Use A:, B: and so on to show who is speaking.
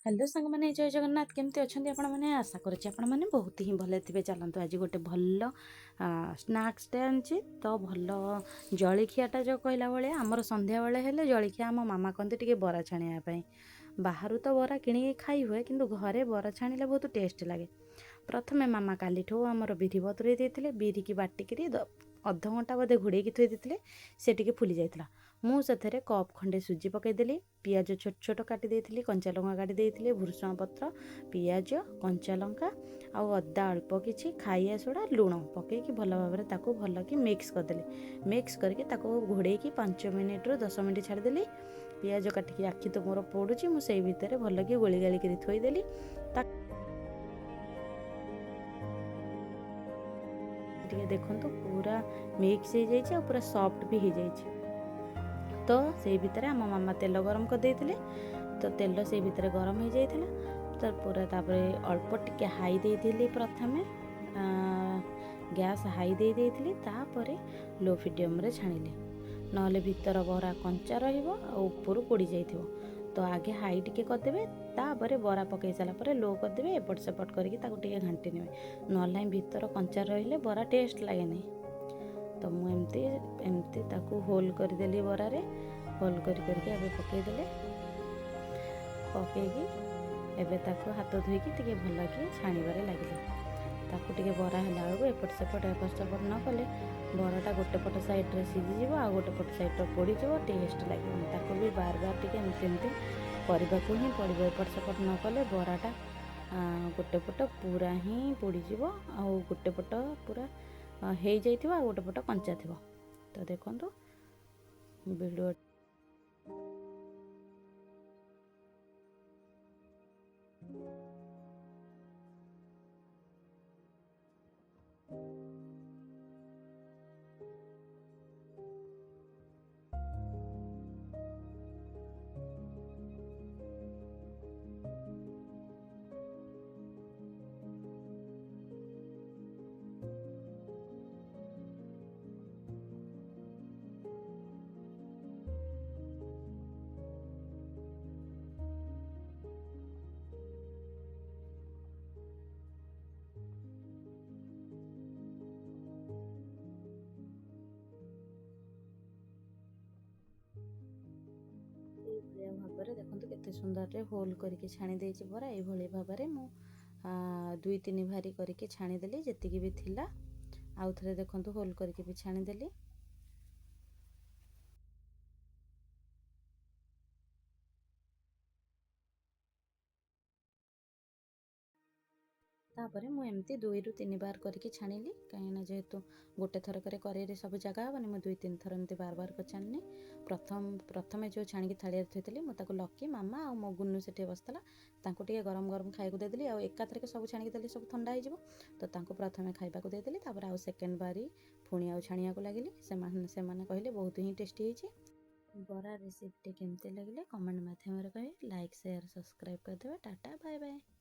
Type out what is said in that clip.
A: Hello ସାଙ୍ଗମାନେ, ଜୟ ଜଗନ୍ନାଥ। କେମିତି ଅଛନ୍ତି ଆପଣମାନେ? ଆଶା କରୁଛି ଆପଣମାନେ ବହୁତ ହିଁ ଭଲରେ ଥିବେ। ଚାଲନ୍ତୁ, ଆଜି ଗୋଟେ ଭଲ ସ୍ନାକ୍ସଟେ ଆଣିଛି। ତ ଭଲ ଜଳଖିଆଟା ଯେଉଁ କହିଲା ଭଳିଆ, ଆମର ସନ୍ଧ୍ୟାବେଳେ ହେଲେ ଜଳଖିଆ ଆମ ମାମା କହନ୍ତି ଟିକେ ବରା ଛାଣିବା ପାଇଁ। ବାହାରୁ ତ ବରା କିଣିକି ଖାଇ ହୁଏ, କିନ୍ତୁ ଘରେ ବରା ଛାଣିଲେ ବହୁତ ଟେଷ୍ଟ ଲାଗେ। ପ୍ରଥମେ ମାମା କାଲିଠୁ ଆମର ବିରି ବତୁରେଇ ଦେଇଥିଲେ। ବିରିକି ବାଟିକିରି ଅଧଘଣ୍ଟା ବୋଧେ ଘୋଡ଼େଇକି ଥୋଇ ଦେଇଥିଲେ। ସେ ଟିକେ ଫୁଲି ଯାଇଥିଲା। ମୁଁ ସେଥିରେ କପ୍ ଖଣ୍ଡେ ସୁଜି ପକାଇଦେଲି। ପିଆଜ ଛୋଟ ଛୋଟ କାଟି ଦେଇଥିଲି, କଞ୍ଚା ଲଙ୍କା କାଟି ଦେଇଥିଲି, ଭୃଷଙ୍ଗ ପତ୍ର, ପିଆଜ, କଞ୍ଚା ଲଙ୍କା ଆଉ ଅଦା ଅଳ୍ପ କିଛି, ଖାଇବା ସୋଡ଼ା, ଲୁଣ ପକାଇକି ଭଲ ଭାବରେ ତାକୁ ଭଲକି ମିକ୍ସ କରିଦେଲି। ମିକ୍ସ କରିକି ତାକୁ ଘୋଡ଼େଇକି 5 ମିନିଟ୍ରୁ 10 ମିନିଟ୍ ଛାଡ଼ିଦେଲି। ପିଆଜ କାଟିକି ଆଖି ତ ମୋର ପୋଡ଼ୁଛି। ମୁଁ ସେଇ ଭିତରେ ଭଲକି ଗୋଳି ଗାଳିକିରି ଥୋଇଦେଲି। ତା ଟିକେ ଦେଖନ୍ତୁ, ପୁରା ମିକ୍ସ ହେଇଯାଇଛି ଆଉ ପୁରା ସଫ୍ଟ ବି ହେଇଯାଇଛି। ତ ସେଇ ଭିତରେ ଆମ ମାମା ତେଲ ଗରମ କରିଦେଇଥିଲେ। ତ ତେଲ ସେଇ ଭିତରେ ଗରମ ହେଇଯାଇଥିଲା। ତ ପୁରା ତାପରେ ଅଳ୍ପ ଟିକେ ହାଇ ଦେଇଥିଲି। ପ୍ରଥମେ ଗ୍ୟାସ୍ ହାଇ ଦେଇ ଦେଇଥିଲି, ତାପରେ ଲୋ ମିଡ଼ିୟମରେ ଛାଣିଲି। ନହେଲେ ଭିତର ବରା କଞ୍ଚା ରହିବ ଆଉ ଉପରୁ ପୋଡ଼ି ଯାଇଥିବ। ତ ଆଗେ ହାଇ ଟିକେ କରିଦେବେ, ତାପରେ ବରା ପକାଇ ସାରିଲା ପରେ ଲୋ କରିଦେବେ। ଏପଟ ସେପଟ କରିକି ତାକୁ ଟିକେ ଘାଣ୍ଟି ନେବେ। ନହେଲେ ନାହିଁ, ଭିତର କଞ୍ଚା ରହିଲେ ବରା ଟେଷ୍ଟ ଲାଗେନି। ତ ମୁଁ ଏମିତି ଏମିତି ତାକୁ ହୋଲ୍ କରିଦେଲି। ବରାରେ ହୋଲ୍ କରି କରିକି ଏବେ ପକାଇଦେଲେ। ପକାଇକି ଏବେ ତାକୁ ହାତ ଧୋଇକି ଟିକେ ଭଲକି ଛାଣିବାରେ ଲାଗିଲି। ତାକୁ ଟିକେ ବରା ହେଲା ବେଳକୁ ଏପଟ ସେପଟ ଏପଟ ସେପଟ ନ କଲେ ବରାଟା ଗୋଟେ ପଟ ସାଇଡ଼୍ରେ ସିଝିଯିବ ଆଉ ଗୋଟେ ପଟ ସାଇଡ଼୍ରେ ପୋଡ଼ିଯିବ, ଟେଷ୍ଟ ଲାଗିବନି। ତାକୁ ବି ବାର ବାର ଟିକେ ଏମିତି ଏମିତି କରିବାକୁ ହିଁ ପଡ଼ିବ। ଏପଟ ସେପଟ ନ କଲେ ବରାଟା ଗୋଟେ ପଟ ପୁରା ହିଁ ପୋଡ଼ିଯିବ ଆଉ ଗୋଟେ ପଟ ପୁରା ହେଇଯାଇଥିବ ଆଉ ଗୋଟେ ପଟ କଞ୍ଚା ଥିବ। ତ ଦେଖନ୍ତୁ ଭିଡ଼ିଓ। ଏଇଭଳିଆ ଭାବରେ ଦେଖନ୍ତୁ, କେତେ ସୁନ୍ଦରରେ ହୋଲ୍ କରିକି ଛାଣି ଦେଇଛି ବରା। ଏଇଭଳି ଭାବରେ ମୁଁ ଦୁଇ ତିନି ଭାରି କରିକି ଛାଣିଦେଲି, ଯେତିକି ବି ଥିଲା। ଆଉ ଥରେ ଦେଖନ୍ତୁ, ହୋଲ୍ କରିକି ବି ଛାଣିଦେଲି। ତାପରେ ମୁଁ ଏମିତି ଦୁଇରୁ ତିନି ବାର କରିକି ଛାଣିଲି, କାହିଁକିନା ଯେହେତୁ ଗୋଟେ ଥରକରେ କରେଇରେ ସବୁ ଜାଗା ହେବନି, ମୁଁ ଦୁଇ ତିନି ଥର ଏମିତି ବାର ବାର କରି ଛାଣିଲି। ପ୍ରଥମେ ଯେଉଁ ଛାଣିକି ଥାଳିଆରେ ଥୋଇଥିଲି, ମୁଁ ତାକୁ ଲକି ମାମା ଆଉ ମୋ ଗୁନୁ ସେଠି ବସିଥିଲା, ତାଙ୍କୁ ଟିକେ ଗରମ ଗରମ ଖାଇବାକୁ ଦେଇଦେଲି। ଆଉ ଏକାଥରକେ ସବୁ ଛାଣିକି ଦେଲି, ସବୁ ଥଣ୍ଡା ହେଇଯିବ। ତ ତାଙ୍କୁ ପ୍ରଥମେ ଖାଇବାକୁ ଦେଇଦେଲି। ତାପରେ ଆଉ ସେକେଣ୍ଡ ବାରି ପୁଣି ଆଉ ଛାଣିବାକୁ ଲାଗିଲି। ସେମାନେ କହିଲେ ବହୁତ ହିଁ ଟେଷ୍ଟି ହେଇଛି। ବରା ରେସିପିଟି କେମିତି ଲାଗିଲେ କମେଣ୍ଟ ମାଧ୍ୟମରେ କହିବେ। ଲାଇକ୍, ସେୟାର, ସବସ୍କ୍ରାଇବ୍ କରିଦେବେ। Tata, bye bye.